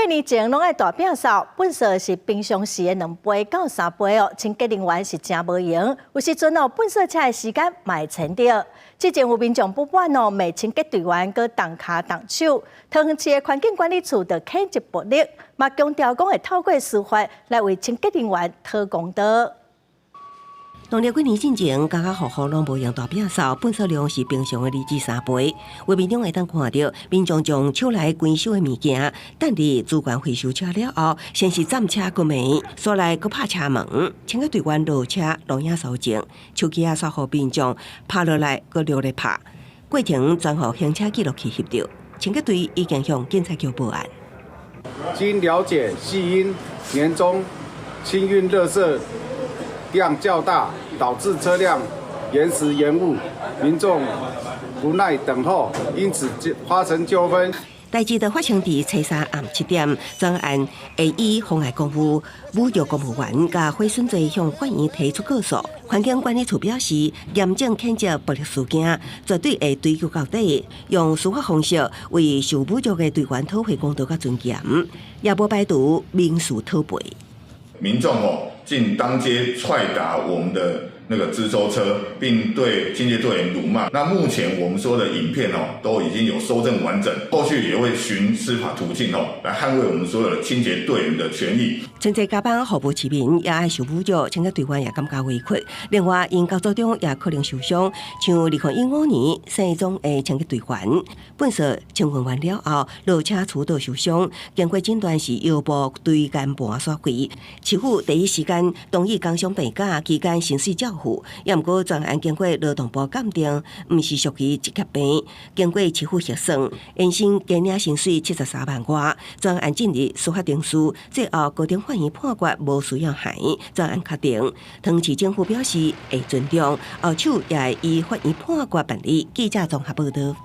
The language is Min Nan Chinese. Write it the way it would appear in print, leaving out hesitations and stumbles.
年前攏愛大摒掃，糞掃是平常時的2倍到3倍哦，清潔人員是誠無閒，有時陣哦，糞掃車的時間嘛會延著。之前有民眾不滿哦，罵清潔隊員閣動跤動手，桃園市的環境管理處就譴責暴力，嘛強調講會透過司法來為清潔人員討公道。農曆過年進前，家家戶戶攏無閒大摒掃，糞掃量是平常的2至3倍。畫面中會當看著民眾將手內關收的物件，擲佇資源回收車了後，先是佔車閣罵，紲來閣拍車門，清潔隊員落車錄影搜證，手機仔煞予民眾拍落來閣掠來拍，過程全予行車記錄器翕著。清潔隊已經向警察局報案。經了解，係因年終清運垃圾量較大，導致車輛延時延誤，民眾不耐等候，因此發生糾紛。代誌就發生佇初三暗7點，專案會以妨礙公務、侮辱公務員佮毀損罪向法院提出告訴。環境管理處表示，嚴正譴責暴力事件，絕對會追究到底，用司法方式為受侮辱的隊員討回公道佮尊嚴，也無排除民事討賠。民眾哦，竟當街踹打我們的那個資收車，並對清潔隊員辱罵。那目前我們說的影片哦，都已經有蒐證完整，後續也會循司法途徑哦，來捍衛我們所有的清潔隊員的權益。春節加班服務市民也愛受侮辱，清潔隊員也感覺委屈。另外，𪜶工作中也可能受傷，像2015年姓鍾的清潔隊員，糞掃清運完了後，落車摔倒受傷，經過診斷是腰部椎間盤損毀。市府第一時間同意工傷病假期間薪水照付，也毋過專案經過勞動部鑑定，毋是屬於職業病。經過市府核算，延薪加領薪水73萬外，專案進入司法程序，最後高等法院判決無需要還，專案確定。桃園市政府表示會尊重，後手也會依法院判決辦理。記者綜合報道。